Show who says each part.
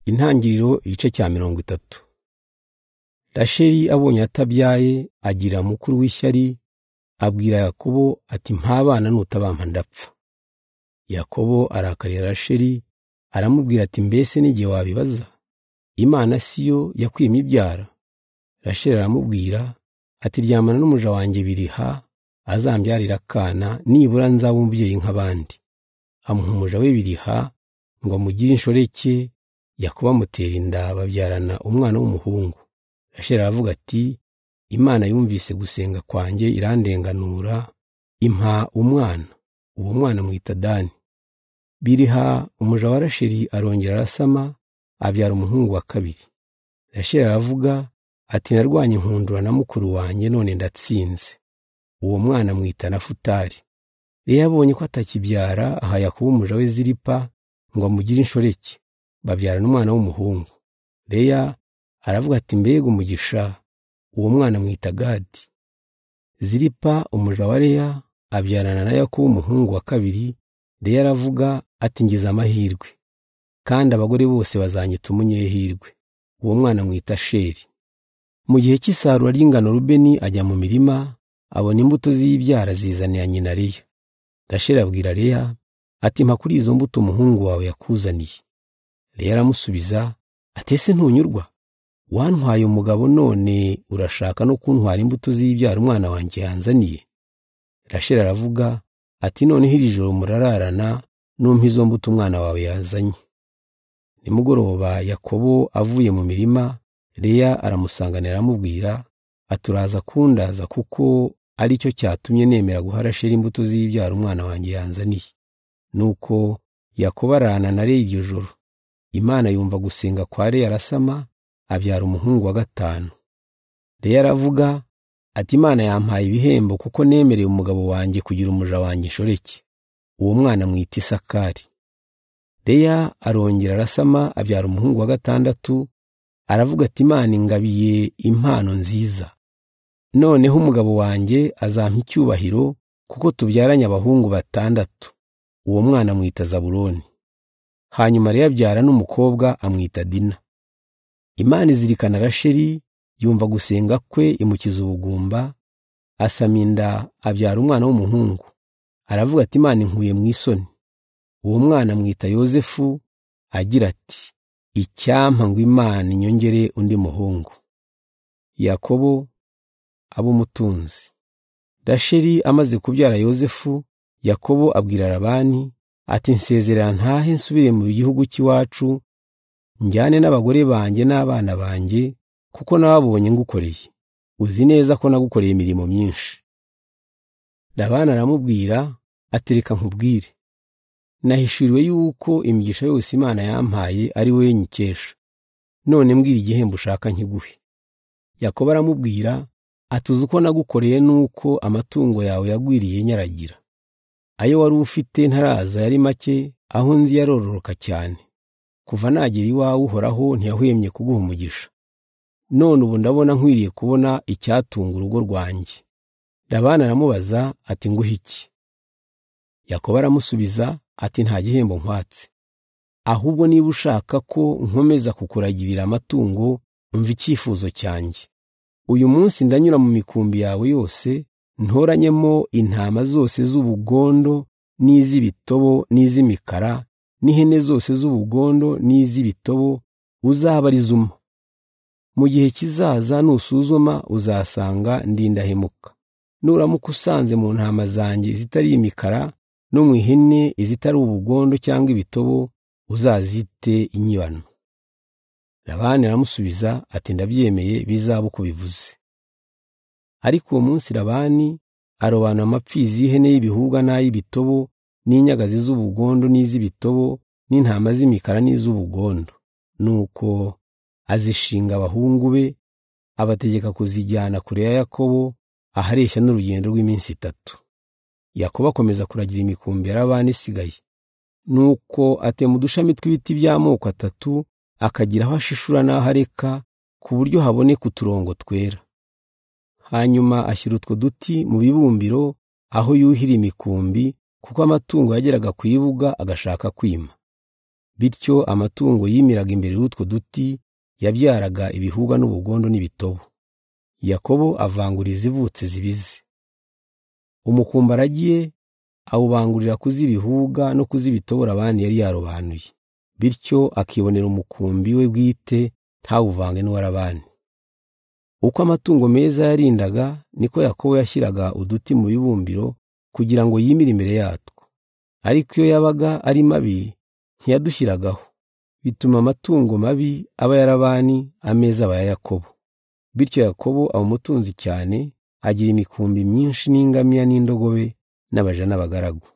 Speaker 1: Intangiriro igice cya 30. Rasheli abonye atabyaye agira mukuru w'ishyari, abwira Yakobo ati mpa abana nutabampa ndapfa. Yakobo arakarira Rasheli aramubwira ati mbese n'igihe wabibaza? Imana siyo yakwimye ibyara? Rasheli aramubwira ati ryamana n'umuja wanjye Biliha azambyarira akana, nibura nzaba umubyeyi nk'abandi. Amuha umuja we Biliha ngo amugire inshoreke. Yakobo amutera inda babyarana umwana w'umuhungu. Rasheli aravuga ati Imana yumvise gusenga kwanjye irandenganura, impa umwana. Uwo mwana mwita Dani. Biliha umuja wa Rasheli arongera arasama abyara umuhungu wa kabiri. Rasheli aravuga ati narwanye inkundura na mukuru wanjye none ndatsinze. Uwo mwana mwita Nafutali. Leya abonye ko atakibyara aha Yakobo umuja we Zilipa ngo amugire inshoreke, babyarana umwana w'umuhungu. Leya aravuga ati mbega umugisha! Uwo mwana mwita Gadi. Zilipa umuja wa Leya abyarana na Yakobo umuhungu wa kabiri. Leya aravuga ati ngize amahirwe, kandi abagore bose bazanyita umunyehirwe. Uwo mwana mwita Sheri. Mu gihe cy'isarura ry'ingano Rubeni ajya mu mirima abona imbuto z'ibyara zizanira nyina Leya. Rasheli abwira Leya ati mpa kuri izo mbuto umuhungu wawe yakuzaniye. Leya aramusubiza ati ese ntunyurwa? Wantwaye umugabo none urashaka no kuntwara imbuto z'ibyara umwana wanjye yanzaniye? Rasheli aravuga ati noneho iri joro murararana numpa izo mbuto umwana wawe yazanye. Nimugoroba Yakobo avuye mu mirima, Leya aramusanganira aramubwira ati uraza kundaza kuko ari cyo cyatumye nemera guha Rasheli imbuto z'ibyara umwana wanjye yanzaniye. Nuko Yakobo arana na Leya iryo joro. Imana yumva gusenga kwa Leya arasama abyara umuhungu wa gatanu. Leya aravuga ati Imana yampaye ibihembo kuko nemereye umugabo wanjye kugira umuja wanjye inshoreke. Uwo mwana mwita Isakari. Leya arongera arasama abyara umuhungu wa gatandatu. Aravuga ati Imana ingabiye impano nziza, noneho umugabo wanjye azampa icyubahiro kuko tubyaranye abahungu batandatu. Uwo mwana amwita Zabuloni. Hanyuma Leya abyara n'umukobwa amwita Dina. Imana izirikana Rasheli yumva gusenga kwe imukiza ubugumba, asama inda abyara umwana w'umuhungu. Aravuga ati Imana inkuye mu isoni. Uwo mwana amwita Yozefu agira ati icyampa ngo Imana inyongere undi muhungu. Yakobo aba umutunzi. Rasheli amaze kubyara Yozefu, Yakobo abwira Labani ati nsezerera ntahe nsubire mu gihugu cy'iwacu, njyane n'abagore banjye n'abana banjye, kuko nababonye ngukoreye. Uzi neza ko nagukoreye imirimo myinshi. Labani aramubwira ati reka nkubwire, nahishuriwe yuko imigisha yose Imana yampaye ari wowe nyikesha. None mbwira igihembo ushaka nkiguhe. Yakobo aramubwira ati uzi uko nagukoreye nuko amatungo yawe yagwiriye nyaragira. Ayo wari ufite ntaraza yari make, aho nzi yarororoka cyane. Kuva nagera iwawe Uhoraho ntiyahwemye kuguha umugisha. None ubu ndabona nkwiriye kubona icyatunga urugo rwanjye. Labani aramubaza ati nguhe iki? Yakobo aramusubiza ati nta gihembo nkwatse, ahubwo niba ushaka ko nkomeza kukuragirira amatungo, umva icyifuzo cyanjye. Uyu munsi ndanyura mu mikumbi yawe yose, ntoranyemo intama zose z'ubugondo n'iz'ibitobo n'iz'imikara, n'ihene zose z'ubugondo n'iz'ibitobo, uzaba ari zuma. Mu gihe kizaza nusuzuma uzasanga ndi indahemuka. Nuramuka usanze mu ntama zanjye izitari imikara no mu ihene izitari ubugondo cyangwa ibitobo, uzazite inyibano. Labani aramusubiza ati ndabyemeye, bizaba uko bivuze. Ariko uwo munsi Labani arobanura amapfizi y'ihene y'ibihuga n'ay'ibitobo, n'inyagazi z'ubugondo n'iz'ibitobo, n'intama z'imikara n'iz'ubugondo. Nuko azishinga abahungu be, abategeka kuzijyana kure ya Yakobo ahareshya n'urugendo rw'iminsi 3. Yakobo akomeza kuragira imikumbi ya Labani isigaye. Nuko atema udushami tw'ibiti by'amoko 3, akagira aho ashishura n'aho areka, ku buryo haboneka uturongo twera. Hanyuma ashyira utwo duti mu bibumbiro aho yuhira imikumbi, kuko amatungo yageraga ku ibuga agashaka kwima. Bityo amatungo yimiraga imbere y'utwo duti yabyaraga ibihuga n'ubugondo n'ibitobo. Yakobo avangura izivutse zibize. Umukumbi aragiye awubangurira ku z'ibihuga no ku z'ibitobo Labani yari yarobanuye. Bityo akibonera umukumbi we bwite ntawuvange n'uwa Labani. Uko amatungo meza yarindaga niko Yakobo yashyiraga uduti mu bibumbiro kugira ngo yimire imbere yatwo. Ariko iyo yabaga ari mabi ntiyadushyiragaho. Bituma amatungo mabi aba aya Labani, ameza aba aya Yakobo. Bityo Yakobo aba umutunzi cyane, agira imikumbi myinshi n'ingamiya n'indogobe n'abaja n'abagaragu.